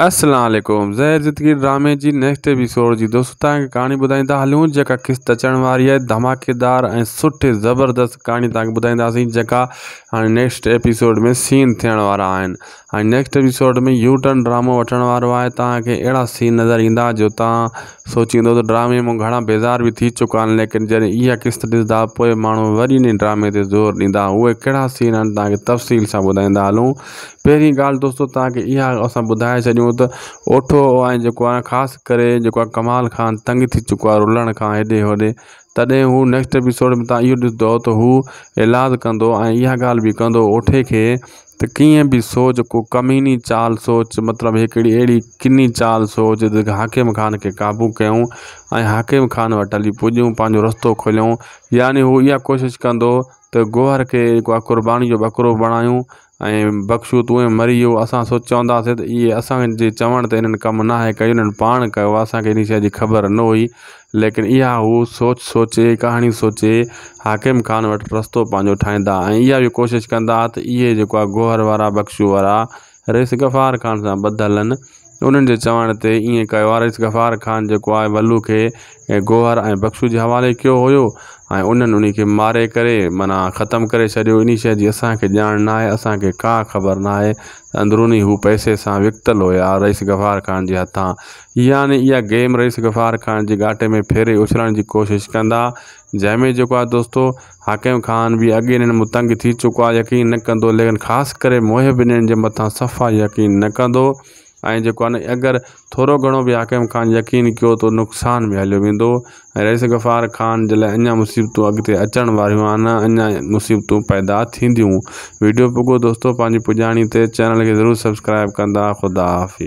السلام عليڪم زهر زندگي ڊرامي جي نيڪسٽ ايپيسوڊ جي دوستو توهان کي ڪهاڻي ٻڌائيندا هلون جيڪا قسط اچڻ واري آهي ڌماڪيدار ۽ سٺي زبردست ڪهاڻي توهان کي ٻڌائينداسين جيڪا هاڻي نيڪسٽ ايپيسوڊ ۾ سين ٿيڻ وارا آهن هاڻي نيڪسٽ ايپيسوڊ ۾ يو ٽرن ڊرامو وٺڻ وارو آهي توهان کي اهڙا سين نظر ايندا جو توهان سوچيندو ته ڊرامي مان گهڻا بيزار به ٿي چڪا آهن ليڪن جڏهن اها قسط ڏسندا پوء ماڻهو وري ان ڊرامي تي زور ڏيندا اهي ڪهڙا سين آهن توهان کي تفصيل سان ٻڌائيندا هلون پهرين ڳالهه دوستو توهان کي اها اسان ٻڌائي ڇڏيون ته اوٺو ۽ جيڪو آهي خاص ڪري جيڪو آهي ڪمال خان تنگ ٿي چڪو آهي رلڻ کان هيڏي هوڏي تڏهن هو نيڪسٽ ايپيسوڊ ۾ توهان اهو ڏسندو ته هو ايلاز ڪندو ۽ اها ڳالهه به ڪندو اوٺي کي ته ڪيئن به سوچ ڪو ڪميني چال سوچ مطلب هڪڙي اهڙي ڪني چال سوچ ته حاڪم خان کي قابو ڪيون ۽ حاڪم خان وٽ هلي پڄون پنهنجو رستو کوليون يعني هو اها ڪوشش ڪندو ته گوهر کي جيڪو آهي قرباني جو ٻڪرو بڻايون ۽ بخشو تون ئي مري ويو اسان سوچ چونداسين ته اهي اسان جي چوڻ تي انهن ڪم ناهي ڪيو انهن پاڻ ڪيو آهي اسان کي انهي شيء جي خبر نه هئي ليڪن اها هو سوچ سوچي ڪهاڻي سوچي حاڪم خان وٽ رستو پنهنجو ٺاهيندا ۽ اها به ڪوشش ڪندا ته اهي جيڪو آهي گوهر وارا بخشو وارا رئيس غفار خان سان ٻڌل آهن انهن جي چوڻ تي ائين ڪيو آهي. رئيس غفار خان جيڪو آهي ولو کي گوهر ۽ بخشو جي حوالي ڪيو هيو ۽ انهن انهي کي ماري ڪري معنيٰ ختم ڪري ڇڏيو. انهي شيء جي اسان کي ڄاڻ ناهي، اسان کي ڪا خبر ناهي ته اندروني هو پئسي سان وڪتل هيا رئيس غفار خان جي هٿان. يعني اها گيم رئيس غفار خان جي ڳاٽي ۾ ڦيري اڇلڻ جي ڪوشش ڪندا. جنهن ۾ جيڪو آهي دوستو حاڪم خان به اڳي انهن مون تنگ ٿي چڪو آهي يقين نه ڪندو ليڪن خاص ڪري محب انهن جي مٿان صفا يقين نه ڪندو ۽ جيڪو آهي نه اگر ٿورو گهڻو به حاڪم خان يقين ڪيو ته نقصان ۾ هليو ويندو ۽ رئيس غفار خان جي لاء اڃا مصيبتون اڳتي اچڻ واريون آهن اڃا مصيبتون پيدا ٿينديون ويڊيو پڳو دوستو پنهنجي پڄاڻي تي چينل کي ضرور سبسڪرائب ڪندا خدا حافظ.